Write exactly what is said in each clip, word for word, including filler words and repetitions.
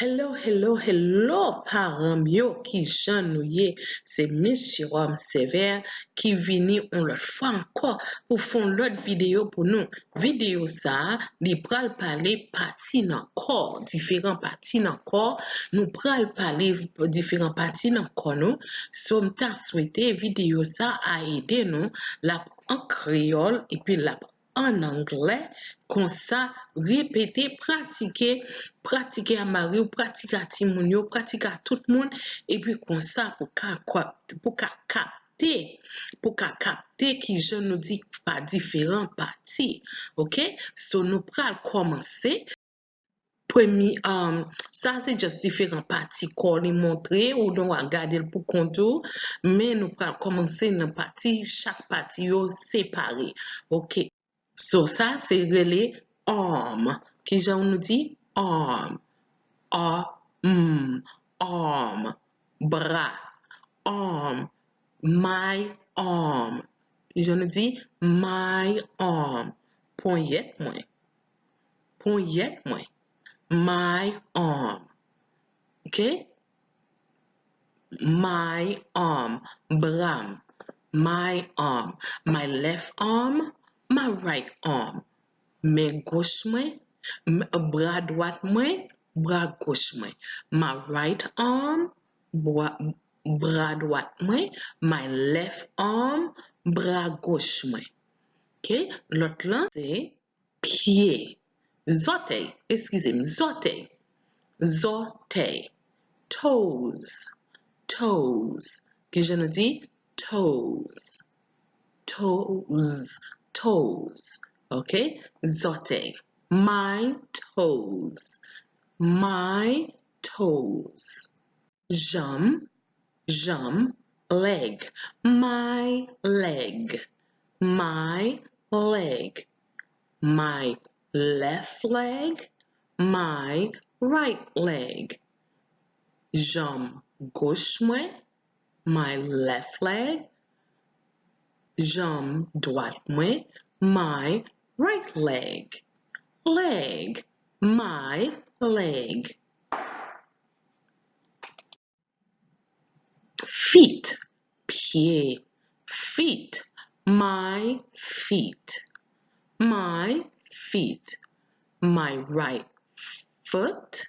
Hello, hello, hello, paran m yo, kijan nou ye? Se Miss Jerome Sévère ki vini yon lòt fwa ankò pou fè yon lòt videyo pou nou. Videyo sa a, li pral pale pati nan kò, diferan pati nan kò. Nou pral pale diferan pati nan kò nou. So, m ta swete videyo sa a ede nou, l ap an kreyòl epi l ap an anglè, konsa repete, pratike, pratike a mari w, pratike a timoun yo, pratike a tout moun, epi konsa pou ka, pou ka kapte, pou ka kapte kijan nou di pa diferan pati. Oke? So, nou pral kòmanse. Premye, um, sa se just diferan pati kò li montre, ou dwe gade l pou kont ou, men nou pral kòmanse nan pati, chak pati yo separe. Oke. So, sa se rele arm. Kijan nou di? Arm. A, m, arm. Bra. Arm. My arm. Kijan nou di? My arm. Ponyèt mwen. Ponyèt mwen. My arm. Oke? My arm. Bra m. My arm. My left arm. My right arm. Men goch mwen. M- Bra dwat mwen. Bra goch mwen. My right arm. Bra, bra dwat mwen. My left arm. Bra goch mwen. Oke? Lòt lan se pye. Zòtèy, eskize m, zòtèy. Zòtèy. Toes. Toes. Kijan nou di? Toes. Toes. Toes. Oke? Zòtèy. My toes. My toes. Janm, janm, leg. My leg. My leg. My left leg. My right leg. Janm goch mwen. My left leg. Janm dwat mwen. My right leg. Leg. My leg. Feet, pye. Feet, my feet. My feet. My right foot.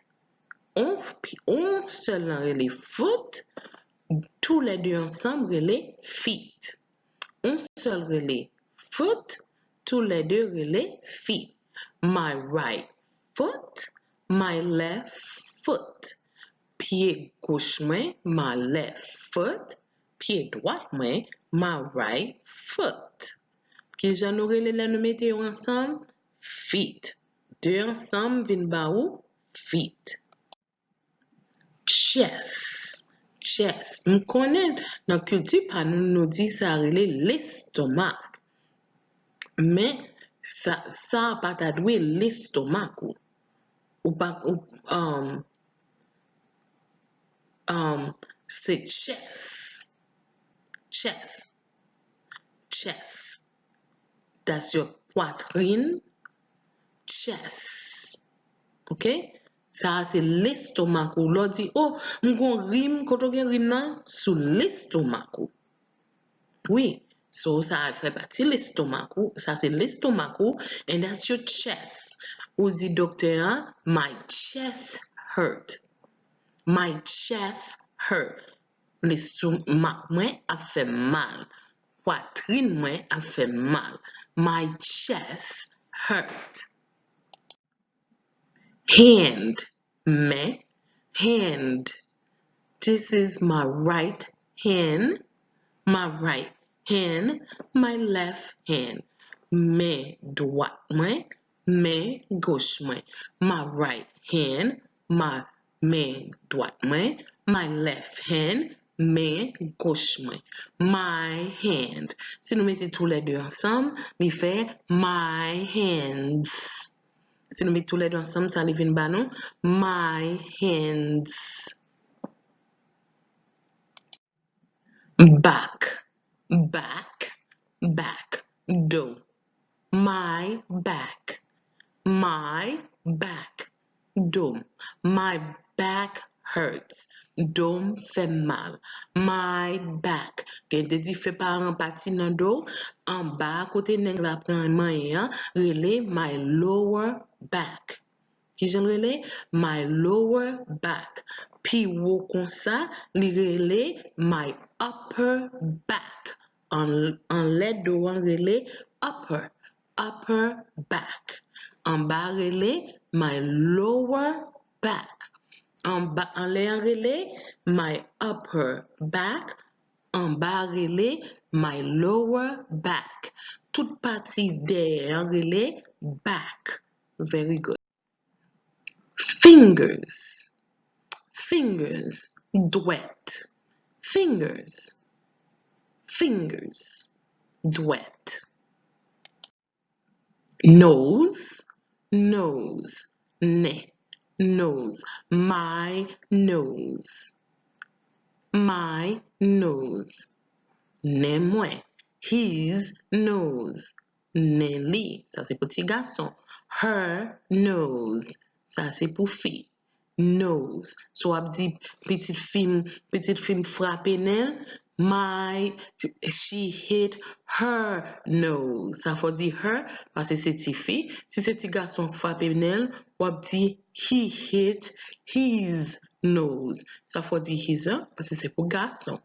On, on sèl lan rele foot. Toulède ansanm rele feet. On sèl rele foot, toulède rele feet. My right foot, my left foot. Pye goch mwen, my left foot. Pye dwat mwen, my right foot. Kijan nou rele lè nou mete yo ansanm? Feet. De ansanm vin ba ou feet. Chest. Chest. M konnen nan kilti pa nou, nou di sa rele lestomak. Men sa, sa pa ta dwe lestomak ou. Ou pa, ou, um, um, se chest. Chest. Chest. That's your poitrine. Chest. Oke? Sa a se lestomak ou. Lè w di, oh, m gon rim, kote w gen rim nan? Sou lestomak ou. Wi. So, sa a fè pati lestomak ou. Sa se lestomak ou. And that's your chest. Ou di doktè a, my chest hurt. My chest hurt. Lestomak mwen ap fè m mal. Pwatrin mwen ap fè m mal. My chest hurt. Hand, men, hand. This is my right hand, my right hand, my left hand. Men dwat mwen, men goch mwen. My right hand, my men dwat mwen, my left hand, men goch mwen. My hand. Si nou mete toulède ansanm, li fè my hands. Si nou met toulède ansanm, sa li vin ba nou, my hands. Back, back, back, do. My back, my back, do. My back hurts. Do m fè m mal. My back. Gen de dife paran pati nan do. Anba kote nèg la pran manyen an, rele my lower back. Kijan l rele? My lower back. Pi wo konsa, li rele my upper back. An, anlè do an rele upper, upper back. Anba rele my lower back. Anba, anlè an rele my upper back. Anba rele my lower back. Tout pati dèyè an rele back. Very good. Fingers. Fingers. Dwèt. Fingers. Fingers. Dwèt. Nose. Nose. Nen. Nose. My nose. My nose. Nen mwen. His nose. Nen li. Sa se pou ti gason. Her nose. Sa se pou fi. Nose. So w ap di pitit fi m, pitit fi m frape nen l. My, she hit her nose. Sa fò di her, paske se ti fi. Si se ti gason k frape nen l, w ap di he hit his nose. Sa fò di his an, paske se pou gason.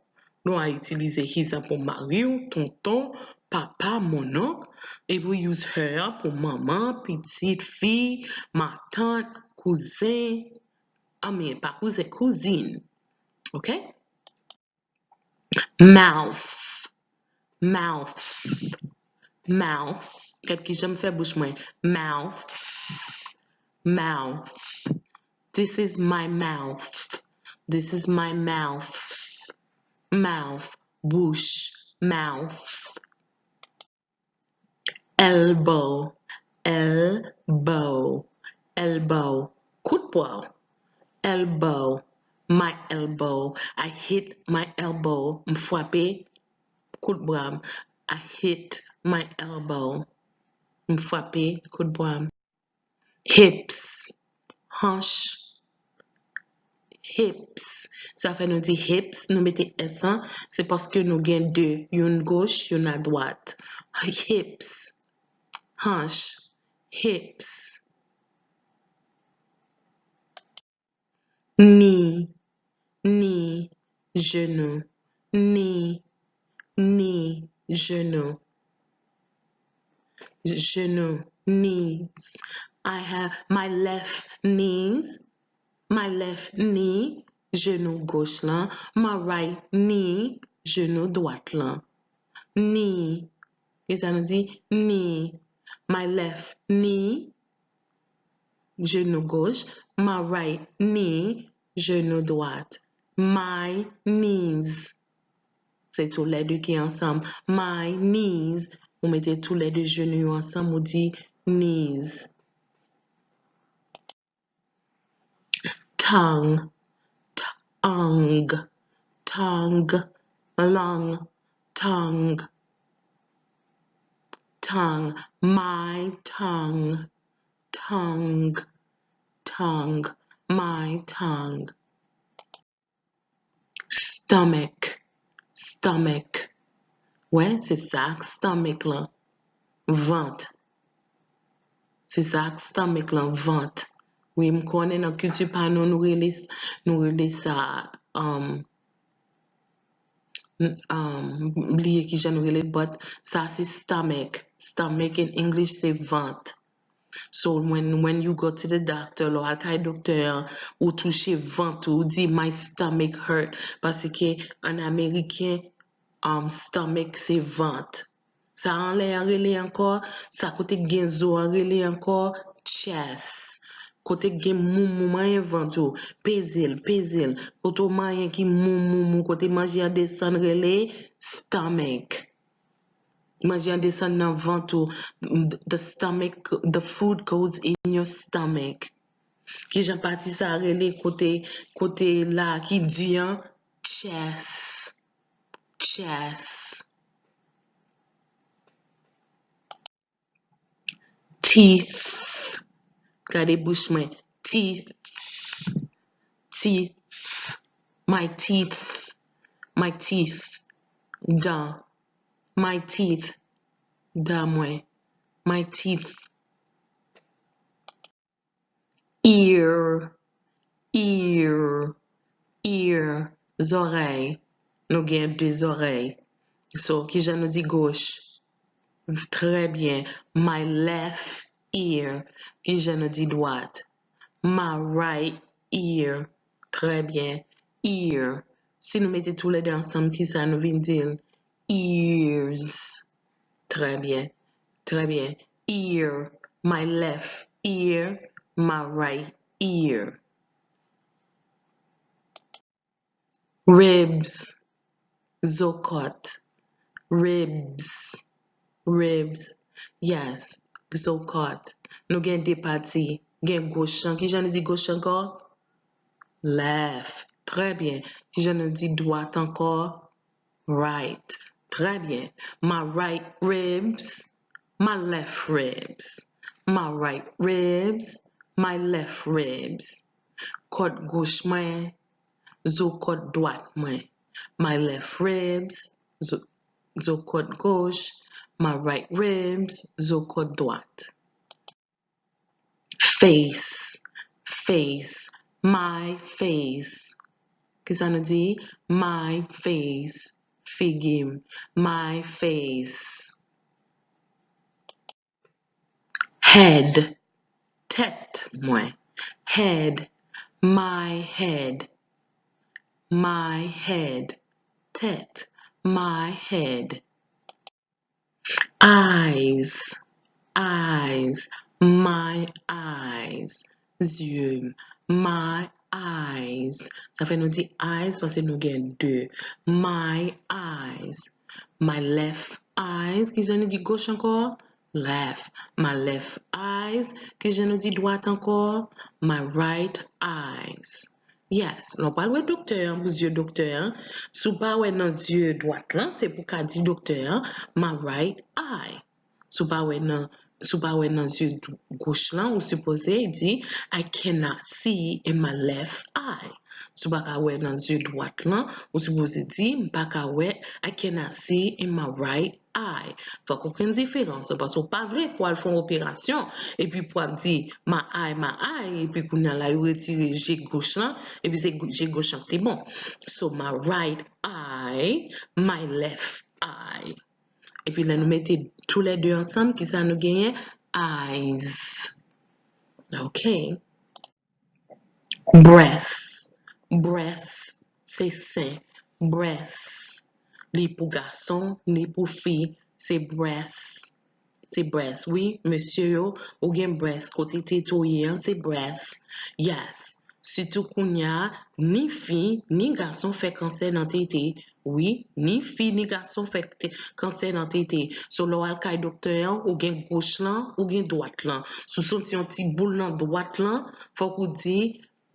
Nou a itilize his an pou mari w, tonton, papa, mononk. Epi w use her an pou manman, pitit, fi, matant, kouzen. I mean, pa kouzen, kouzin. Ok? Mouth. Mouth. Mouth. Gad kijan m fè bouch mwen. Mouth. Mouth. This is my mouth. This is my mouth. Mouth. Bouch. Mouth. Elbow. Elbow. Elbow. Kout bra w. Elbow. My elbow. I hit my elbow. M frape kout bra m. I hit my elbow. M frape kout bra m. Hips. Hanch. Hips. Sa fè nou di hips, nou mete S an, se paske nou gen de, youn goch, youn adwat. Hips. Hanch. Hips. Knee. Knee. Genou. Knee. Knee. Genou. Genou. Knees. I have my left knees. My left knee. Genou goch lan. My right knee. Genou dwat lan. Knee. Kisa nou di? Knee. My left knee. Genou goch. My right knee. Genou dwat. My knees. Se toulède ki ansanm. My knees. Ou mete toulède genou yo ansanm, ou di knees. Tongue. Tongue. Tongue. Lang. Tongue. Tongue. My tongue. Tongue. Tongue. My tongue. Stomach. Stomach. Wè, se sa ak stomach lan. Vant. Se sa ak stomach lan, vant. Wi, m konnen nan kilti pa nou, nou rele, nou rele sa, um, n- um, m bliye kijan nou rele l, but sa se stomach. Stomach in English se vant. So when, when you go to the doctor, lè w al kay doktè an, ou touche vant ou, ou di my stomach hurt, paske an ameriken, um, stomach se vant. Sa anlè an rele ankò, sa kote k gen zo an rele ankò chest. Kote k gen moumou, manyen vant ou, peze l, peze l. Kote w manyen ki mou, mou, mou, kote manje an desann rele stomach. Manje an desann nan vant ou. The stomach, the food goes in your stomach. Kijan pati sa rele kote, kote la ki di an? Chest. Chest. Teeth. Gade bouch mwen. Teeth. Teeth, my teeth, my teeth, dan, my teeth, dan mwen, my teeth. Ear, ear, ear, zòrèy. Nou gen de zòrèy. So, kijan nou di goch? Trè byen. My left ear. Kijan nou di dwat? My right ear. Trè byen. Ear. Si nou mete toulède ansanm, kisa nou vin di l? Ears. Trè byen. Trè byen. Ear. My left ear. My right ear. Ribs. Zokòt. Ribs. Ribs. Yes. Zokòt. Nou gen de pati. Gen goch lan. Kijan nou di goch ankò? Left. Trè byen. Kijan nou di dwat ankò? Right. Trè byen. My right ribs, my left ribs. My right ribs, my left ribs. Kòt goch mwen, zo kòt dwat mwen. My left ribs, zo, zo kòt goch. My right ribs, zo kòt dwat. Face, face, my face. Kisa nou di? My face, figi m. My face. Head, tèt mwen. Head, my head. My head, tèt. My head. Eyes, eyes, my eyes, zye m, my eyes. Sa fè nou di eyes paske nou gen de. My eyes. My left eyes. Kijan nou di goch ankò? Left. My left eyes. Kijan nou di dwat ankò? My right eyes. Yes, lè w pral wè doktè an pou zye doktè an, si w pa wè nan zye dwat lan, se pou w ka di doktè an, my right eye. Si w pa wè nan, si w pa wè nan zye d-, goch lan, ou sipoze di, I cannot see in my left eye. Si w pa ka wè nan zye dwat lan, ou sipoze di, m pa ka wè, I cannot see in my right eye. Fòk ou konn diferans lan, paske w pa vle pou al fè yon operasyon, epi pou ap di, my eye, my eye, epi kounye a la, yo retire je goch lan, epi se je goch lan ki te bon. So, my right eye, my left eye. Epi lè nou mete toulède ansanm, kisa nou genyen? Eyes. Ok. Breast. Breast, se sen. Breast. Li pou gason, li pou fi. Se breast. Se breast, wi. Mesye yo, ou gen breast. Kote tete w ye an, se breast. Yes. Sitou kounye a, ni fi, ni gason fè kansè nan tete. Wi, ni fi, ni gason fè te-, kansè nan tete. So, lè w al kay doktè an, ou gen goch lan, ou gen dwat lan. Si w santi yon ti boul nan dwat lan, fòk ou di,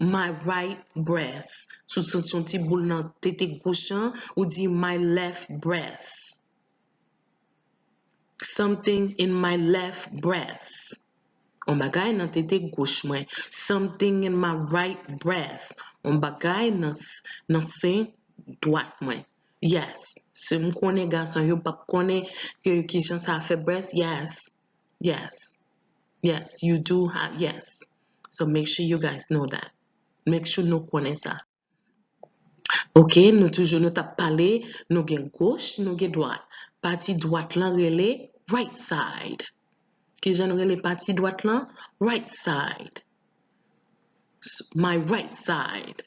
my right breast. Si w santi yon ti boul nan tete goch lan, ou di, my left breast. Something in my left breast. On bagay nan tete goch mwen. Something in my right breast. On bagay nan, nan sen dwat mwen. Yes. Si m konnen gason yo p ap konnen ke kijan sa fè breast. Yes. Yes. Yes, you do have, yes. So make sure you guys know that. Make sure nou konnen sa. Ok, nou toujou, nou t ap pale, nou gen goch, nou gen dwat. Pati dwat lan rele right side. Kijan nou rele pati dwat lan? Right side. S-, my right side.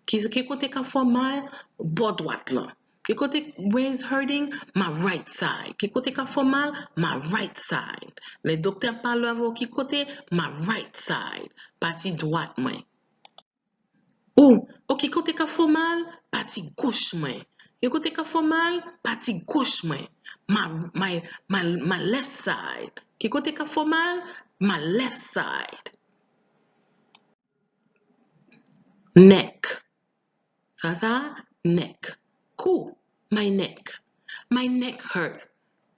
Ki, ki kote k ap fè w mal? Bò dwat lan. Ki kote, where is hurting? My right side. Ki kote k ap fè w mal? My right side. Lè doktè ap pale avè w, ki kote? My right side. Pati dwat mwen. Ou, o, ki kote k ap fè w mal? Pati goch mwen. Ki kote k ap fè w mal? Pati goch mwen. My, my, my, my left side. Ki kote k ap fè w mal? My left side. Neck. Sa, sa, neck. Kou. My neck. My neck hurt.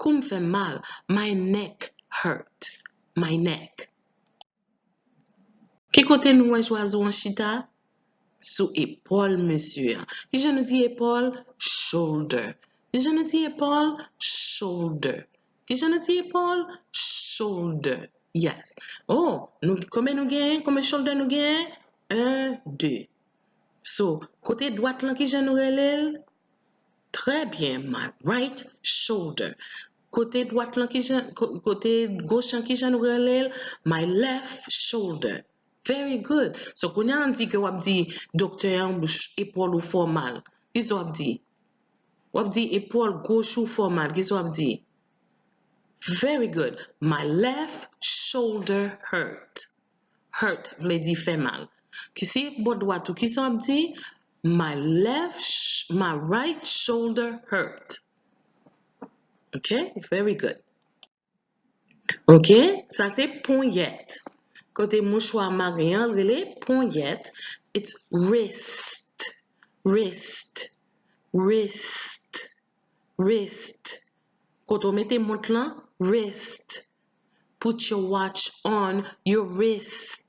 Kou m fè m mal. My neck hurt. My neck. Ki kote nou wè zwazo an chita? sou epòl mesye a. Kijan nou di epòl? Shoulder. Kijan nou di epòl? Shoulder. Kijan nou di epòl? Shoulder. Yes. Oh, nou, konbyen nou genyen? Konbyen shoulder nou genyen? Un, deux. So, kote dwat lan, kijan nou rele l? Trè byen, my right shoulder. Kote dwat lan, kijan, ko- kote goch lan, kijan nou rele l? My left shoulder. Very good. So, kounye a, an di ke w ap di doktè an, epòl ou fè w mal. Kisa w ap di? W ap di epòl goch ou fè w mal. Kisa w ap di? Very good. My left shoulder hurt. Hurt vle di fè mal. Ki si bò dwat ou, kisa w ap di? My left, sh- my right shoulder hurt. Ok? Very good. Ok? Sa se ponyèt. Kote mouchwa mare an rele ponyèt. It's wrist. Wrist. Wrist. Wrist. Kote w mete mont lan, wrist. Put your watch on your wrist.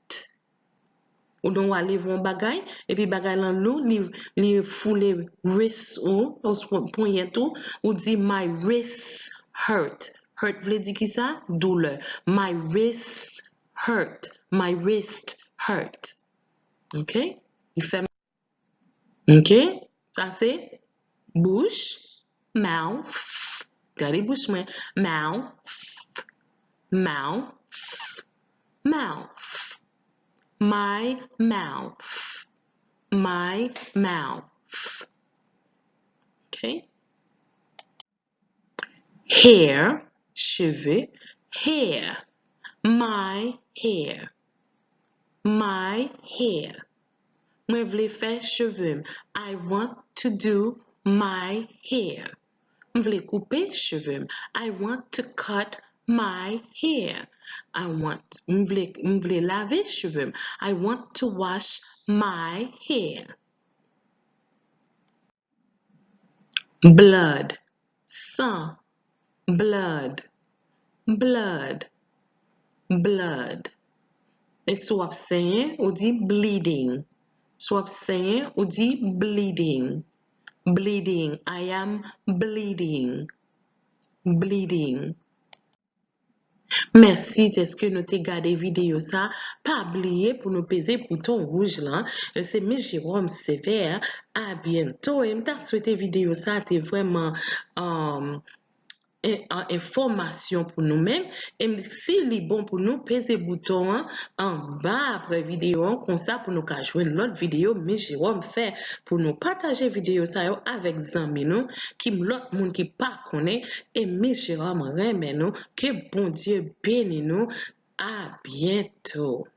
Ou donk w a leve yon bagay, epi bagay lan lou, li, li foule wrist ou, oswa ponyèt ou, ou di, my wrist hurt. Hurt vle di kisa? Doulè. My wrist hurt. My wrist hurt. Ok? Li fè Ok? Sa se bouch, mouth. Gade bouch mwen. Mouth, mouth, mouth. My mouth, my mouth. Ok? Hair, cheve, hair. My hair. My hair. Mwen vle fè cheve m. I want to do my hair. M vle koupe cheve m. I want to cut my hair. I want, m vle, m vle lave cheve m. I want to wash my hair. Blood, san, blood, blood, blood. E si w ap senyen, ou di bleeding. Si w ap senyen, ou di bleeding. Bleeding. I am bleeding. Bleeding. Mèsi dèske nou te gade videyo sa. Pa bliye pou nou peze bouton wouj lan. Se Miss Jerome Sévère. A byento. E m ta swete videyo sa te vrèman, um, en- an enfòmasyon pou nou menm. E m- si li bon pou nou, peze bouton an anba apre videyo an, konsa pou nou ka jwenn lòt videyo Miss Jerome fè, pou nou pataje videyo sa yo avèk zanmi nou, ki lòt moun ki pa konnen, e Miss Jerome renmen nou, ke Bondye beni nou, a byento.